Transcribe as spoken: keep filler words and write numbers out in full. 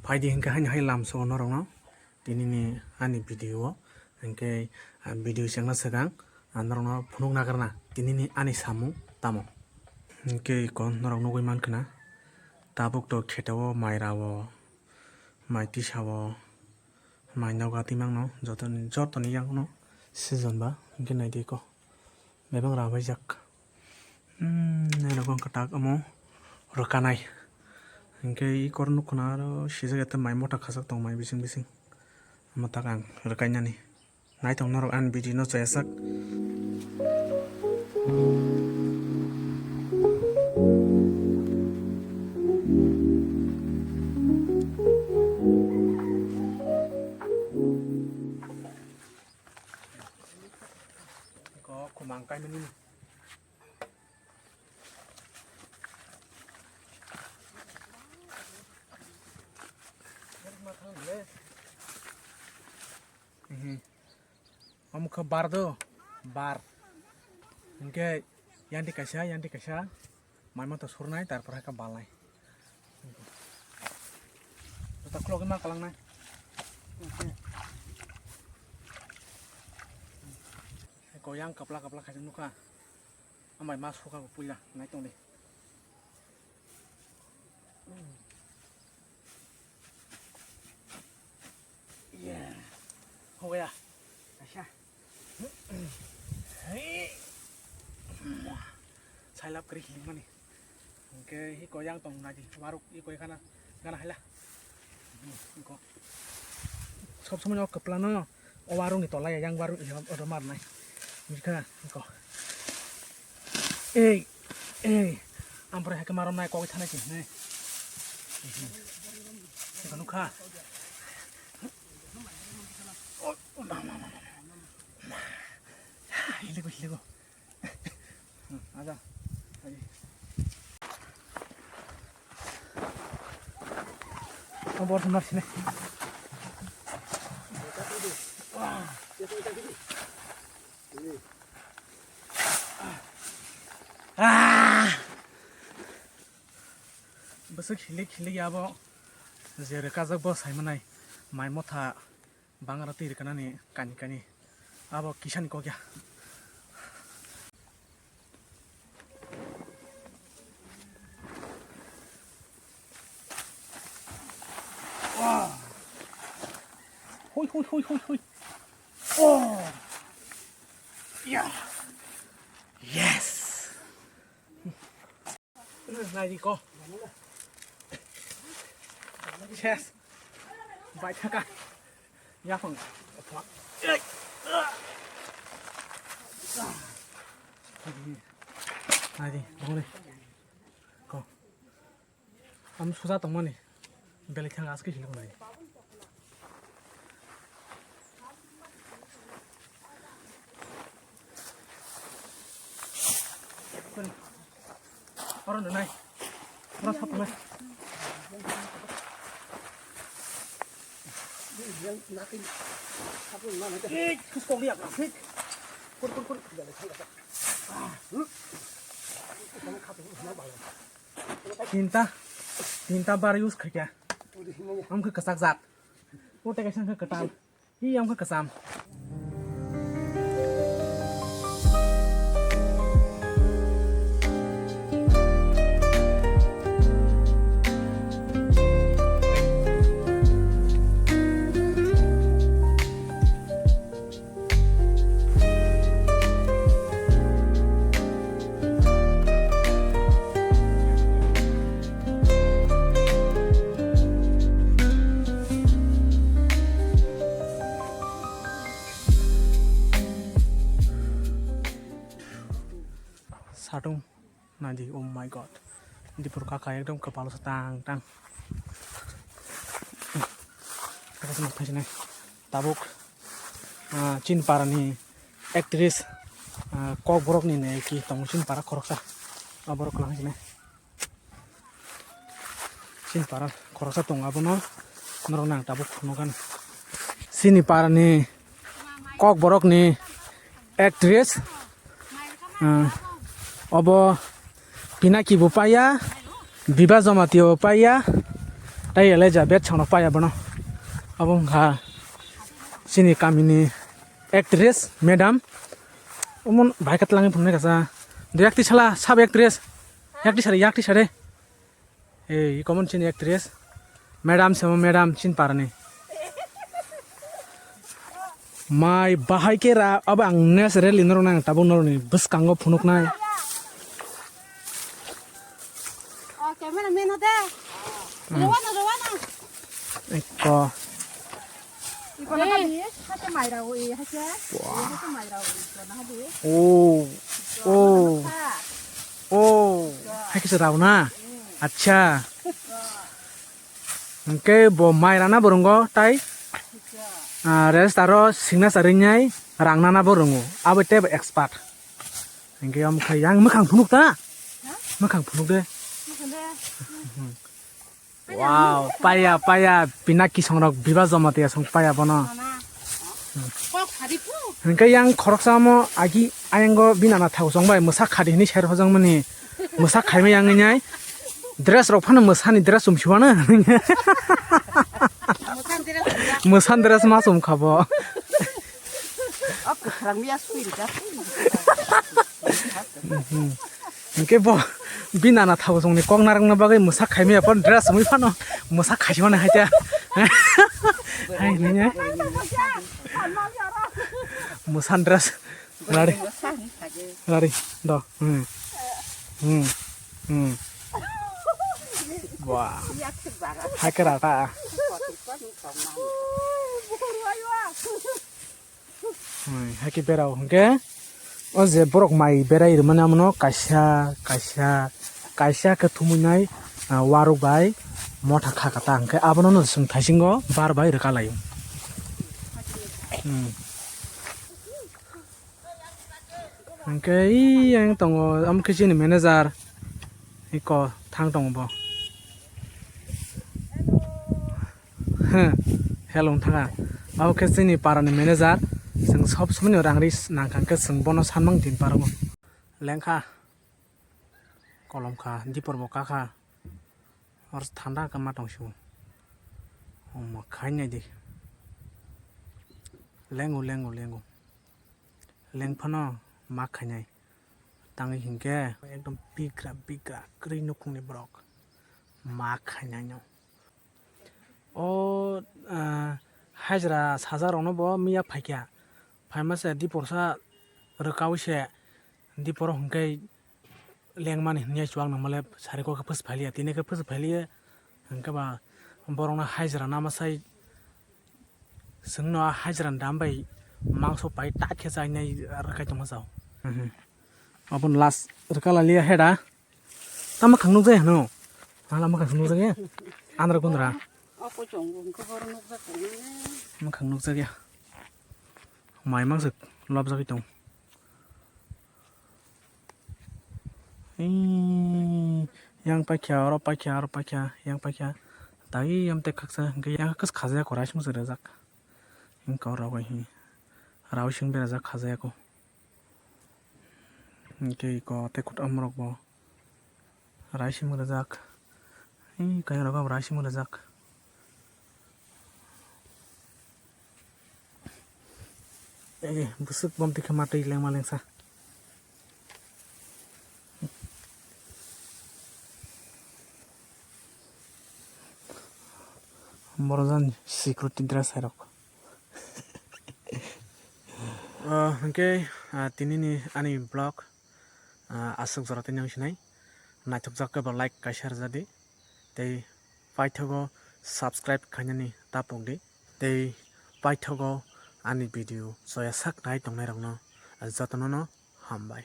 Phaidi hinkhe haino hai lamsao norokno tinini ani video o. Hinkhe, ah, video chengna swkang, ah, norokno phunuk nakarna tinini ani samung tamo. Hinkhe iko norok nugwi mankha na, tabuk to kheto o mai rao, mai tisa o, mai nogo twi mangno jotoni, jotoni yakno season ba hinkhe naidi iko. Bebak rao bai jak. Hmm, nairok wngkha tak omo rwkanai. Hinkhe i kor nukho na aro sijak ya tei mai mota khachak tong mai bising bising. Omo tak ang rwkainani. Naitong norok ani video no chayajak. Ko khumang kaimani. Mhm. Omo khe bar do, bar. Hinkhe yandi kaisa, yandi kaisa, mai mota surnai, tarpor hai khe balnai. Jota khulogwi ma kalangnai. Ko yang kapla kapla khaijak nukha. Amai ma suka bo puila nai tong di. Yeah. Ho gaya. Acha. Hey. Sailap kri hiling mani. Hinkhe hi ko yang tong naidi waruk i koi khana gana haila. Hinkho. Sob somoi o kwplano o warukni tola ya yang waruk i odo marnai. Bujikha hinkho. Ei ei. Ampore hai khe marom nai kok thanai se hinai. Hinkho nukha. Hiligo hiligo. Hmm, aja. Aji. Abor mar sini. Ah! Bwswk hilik hilik abo je rwkajak bo saimanai mai motha. Bangra twi rwkhanani kani kani abo kisani kok ya. Hui hui hui hui hui. Oh. Yeah. Yes. Naidi ko. Yes. Bai thaka. Yaphang. Naidi, bongni. Ko. Am suja tongmani. Belai thang aske hilang nai. Oro nunai. Oro sap nai. Eh, kus kok liak na, sik. Kur, kur, kur. Tinta, tinta bar use khaikya. Am khe kwchak jat. O tei kaisa khe kwtal. Hi, ang khe kwcham. Satung naidi, oh my God. Dipur kaka ekdom kwpalo sa tang tang. Tabuk, ah, chini parani actress, ah, kokborokni naiki tongo chini para khoroksa. Aborok kwlangsinai. Chini para khoroksa tongo, abono norok nang tabuk phunukgani. Chini parani kokborokni actress, ah, obo Pinaki bo paiya, Biba Jamatia bo paiya, Tai Elizabeth chwngno paya bono. Abo wngkha chini kamini actress, madam. Omo bai khe twlangwi phunuknai kasa. Dui yakti sala, sab actress. Yakti sari, yakti sari. Ei, common chini actress. Madam se omo, madam chin parani. Mai bahai khe ra, abo ang natural ino rwnai ang tabuk noroni bwskango phunuknai. Oh, camera man hote. Hmm. Rowana, rowana. Ekko. Iko na hadi, hake mai rao, eh, hake. Wah. Eh, hake mai rao, iko na hadi. Oh. Iko na hadi. Oh. Iko. Hake se rao na. Hmm. Acha. Iko. Hwnkhe bo mai rana bo rwngo tai, ah, rest aro signature ringnai rang nana bo rwngo. Abo tei bo expert. Hwnkhe omo khai yang mwkhang phunuk ta? Ha? Mwkhang phunuk de. Mwkhang de. Wow, paya, paya, Pinaki songrok Biba Jamatia song paya bono. Mama. Kok phadi phu. Hwnkhe yang khoroksa omo agi ayango bini ana thago chong bai mwsa khadi hwnwi ser hojong mani. Mwsa khaima yang nai. Dress rok phano mwsani dress chum siwano. Mwsan dress chum ya. Mwsan dress ma chum khabo. Ak khrang ya sui ri ka. Hwnkhe bo bini ana thago chongni kok narwkna bagwi mwsa khaimaya phano dress chumwi phano mwsa khaisimani hai ta. Hai nini. Mwsan dress. Rari. Rari. Do. Hmm. Hmm. Hmm. Wah. Hai khe rata. Hmm, hai khe berao hwnkhe o je borok mai berai rwmani amono kaisa, kaisa, kaisa khe thumui nai, ah, warok bai motha kha kata hwnkhe abono no chwng thaisingo bar bai rwka laio. Hmm. Hwnkhe yang tongo, omo khe chini manager, iko thang tongo bo. Hello, wng thaka. Abo khe chini parani manager. Chwng sob somoi no rang ri nang kha, hwnkhe chwng bono sanmang din parango. Lengkha, kolom kha, dipor bo kakha. Or thanda khe ma tong sio. Omo khai nai di. Lengo, lengo, lengo. Leng phano ma khainai. Tangwi hinkhe ekdom bigra bigra kwrwi nukhungni borok ma khainai no. O, ah, hajra sajakrokno bo miya phaikha. Phaima se diporsa rwkaui se diporo hinkhe lengmani hwnwi chuwak nangmale sari kok khe phus phailiya, tini khe phus phailiya. Hwnkhe ba borokno hajra nama sai chwngno a hajra ni dam bai mangso pai tak khe chainai rwkai tongma chao. Mhm. Aboni last rwka laliya heda. Tamo khang nukjai hano. Hala mwkhang nukjakya. Andra gundra. O koi chong bo hwnkhe boro nukjak tongnani. Mwkhang nukjakya. Mai mangsa lobjagwi tong. Ee, yang paikha, oro paikha, oro paikha, yang paikha. Tai yang tei khaksa hwnkhe yang khaksa khajaya korai sumsok rajak. Hwnkhe oro bai hi. Rawi sing berajak khajaya ko. Hwnkhe iko tei kwtal morok bo. Raising rwjak. Ee, kaya rogo bo raising rwjak. Ee, bwswk bom tikhe ma twi lengma lengsa. Borok jani security dress hai rok. Ah, hwnkhe, ah, tinini ani vlog, ah, aswk jora tei nang sinai. Naithokjak khe bo like kaisa rwja di. Tei paithago subscribe khainani ta pok di. Tei paithago ani video choya sak nai tongnai rokno jotono no hambai.